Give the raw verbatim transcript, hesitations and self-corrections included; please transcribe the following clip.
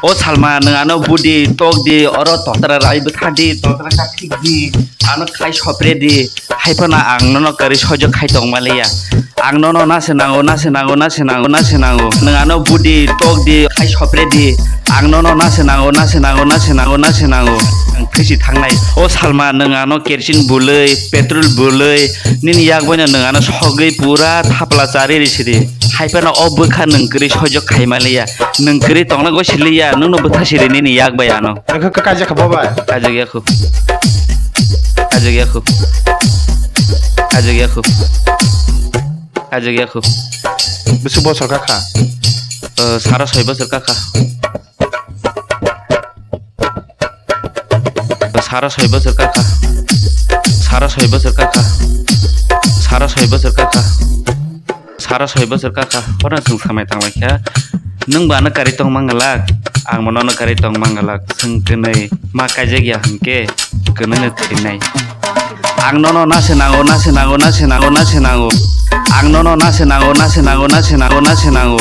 O Salma, nwng ano budi tok di, oro totra rai bwtha di, totra kathik di, ano khai sopre di, hai phano ang nono kwrwi soijo khai tong maliya. Ang nono nase nango, nase nango, nase nango, nase nango. Nwng ano budi tok di, khai sopre di, ang nono nase nango, nase nango, nase nango, nase nango. Ang thwisi thangnai. O Salma, nwng ano kerosene bwlwi, petrol bwlwi, nini yak baino nwng ano sogwi pura thapla chari ri sidi. Hai phano o bwkha nwng kwrwi soijo khai maliya. Nwng kwrwi tongna gwi siliya, nwngno bwtha siri nini yak bai ano. Ang khe kaijak kha bo bai. Kaijak ya khu. Kaijak ya khu. Kaijak ya khu. Kaijak ya khu. Bwswk bosor kha kha? Eh, sara soi bosor kha kha. Sara soi bosor kha kha. Sara soi bosor kha kha. Sara soi bosor kha kha. Sara soi bosor kha kha. Hora chwng samai tang lai kha. Nwng ba ano kwrwi tong mang glak. Ang bo nono kwrwi tong mang glak. Chwng kwnwi ma kaijak ya hwnkhe kwnwi no thwinai. Ang nono nase nango, nase nango, nase nango, nase nango. Ang nono nase nango, nase nango, nase nango, nase nango.